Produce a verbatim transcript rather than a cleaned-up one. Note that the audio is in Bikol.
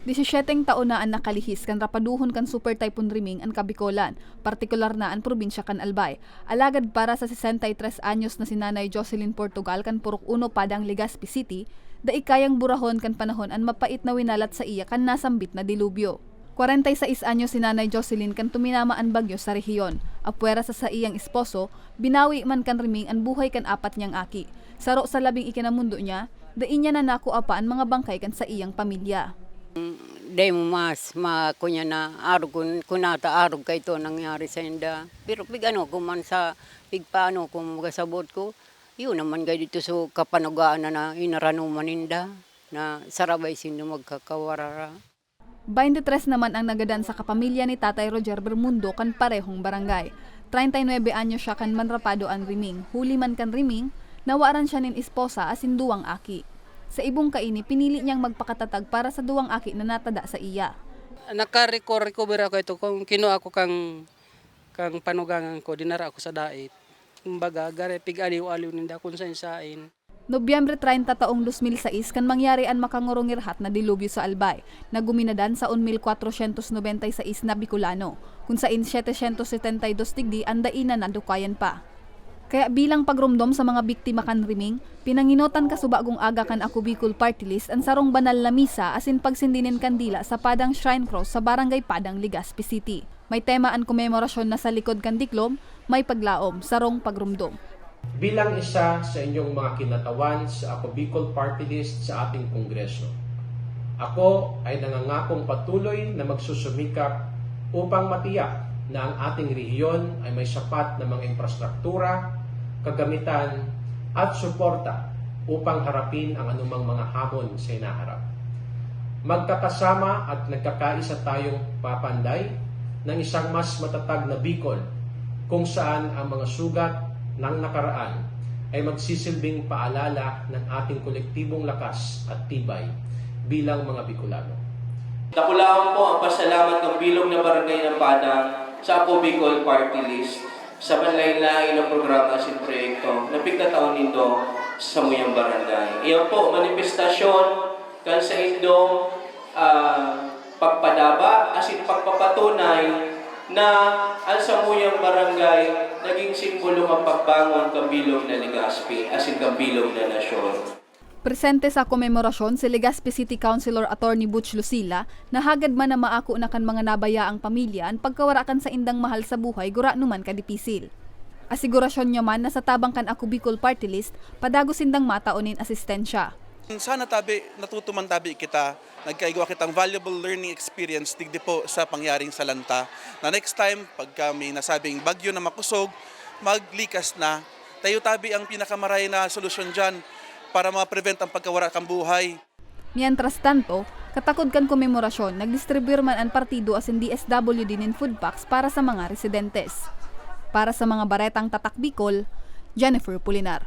Disisiete taon na an nakalihis kan rapaduhon kan Super Typhoon Riming an Kabikolan, partikular na an probinsya kan Albay. Alagad para sa sesenta y tres anyos na si Nanay Jocelyn Portugal kan Purok Uno, Padang, Legazpi City, dai kayang burahon kan panahon an mapait na winalat saiya kan nasambit na dilubyo. Kwarenta y seis anyos si Nanay Jocelyn kan tuminama an bagyo sa rehiyon. Apwera sa saiyang esposo, binawi man kan riming an buhay kan apat niyang aki. Saro sa labing ikinamundo niya, dai niya na nakua pa an mga bangkay kan saiyang pamilya. Dai mo mas ma-, kunya na arog kun, kun ata arog kay ito nangyari sa inda. Pero pig-ano ko man sa, pigpaano ko, mga sabot ko, yun naman kay dito sa kapanugaan na, na inaranuman ninda, na sarabay sindo magkakawarara. Baynte tres naman ang nagadan sa kapamilya ni Tatay Roger Bermundo kan parehong barangay. Treinta y nuebe anyos siya kan manrapado an riming. Huli man kan riming, nawaran siya nin esposa asin duwang aki. Sa ibong kaini, pinili niyang magpakatatag para sa duwang aki na natada sa iya. Nakareco-, recover ako ito kung kinua ko kang, kang panugangan ko, dinara ako sa dait. Kumbaga, gari pig-aliw-aliw ninda kung sain-sain. Nobyembre treinta taong dos mil sais kan mangyari an makangurungirhat na dilubyo sa Albay, na guminadan sa un mil kwatrosyentos nobenta y sais na Bicolano, kun sain setecientos setenta y dos digdi an dai na nadukayan pa. Kaya bilang pagromdom sa mga biktima kan riming, pinanginotan kasubagong aga kan Ako Bicol Party List an sarong banal na misa asin pagsindi nin kandila sa Padang Shrine Cross sa Barangay Padang, Legazpi City. May tema an komemorasyon na sa likod kan diklom, may paglaom, sarong pagromdom. Bilang isa sa inyong mga kinatawan sa Ako Bicol Party List sa ating Kongreso, ako ay nangangakong patuloy na magsusumikap upang matiyak na ang ating rehiyon ay may sapat na mga infrastruktura, kagamitan, at suporta upang harapin ang anumang mga hamon sa hinaharap. Magkakasama at nagkakaisa tayong papanday ng isang mas matatag na Bicol, kung saan ang mga sugat ng nakaraan ay magsisilbing paalala ng ating kolektibong lakas at tibay bilang mga Bicolano. Dakulaon po ang pasalamat ng bilog na barangay ng Padang sa Ako Bicol Party List sa manlaen-laen na programa asin proyekto na pigtataon nindo sa samuyang barangay. Iyan po, manifestasyon kan saindong, ah, pagpadaba asin pagpapatunay na ang samuyang barangay naging simbolo kan pagbangon kan bilog na Legazpi asin kan bilog na nasyon. Presente sa komemorasyon si Legazpi City Councilor Attorney Butch Lucila, na hagad man na maako na kan mga nabayaang pamilya an pagkawara kan saindang mahal sa buhay gurano man kadipisil. Asigurasyon niya man na sa tabang kan Ako Bicol Party List, padagos sindang matao nin asistensya. Sana tabi, natutuman tabi kita, nagkaigwa kitang valuable learning experience digdi po sa pangyaring salanta, na next time, pagka may nasabing bagyo na makusog, maglikas na. Tayo tabi ang pinakamaray na solusyon diyan para ma-prevent ang pagkawara kan buhay. Mientras tanto, katakod kan komemorasyon, nagdistribuyar man an partido asin D S W D nin food packs para sa mga residentes. Para sa mga baretang Tatak Bicol, Jennifer Pulinar.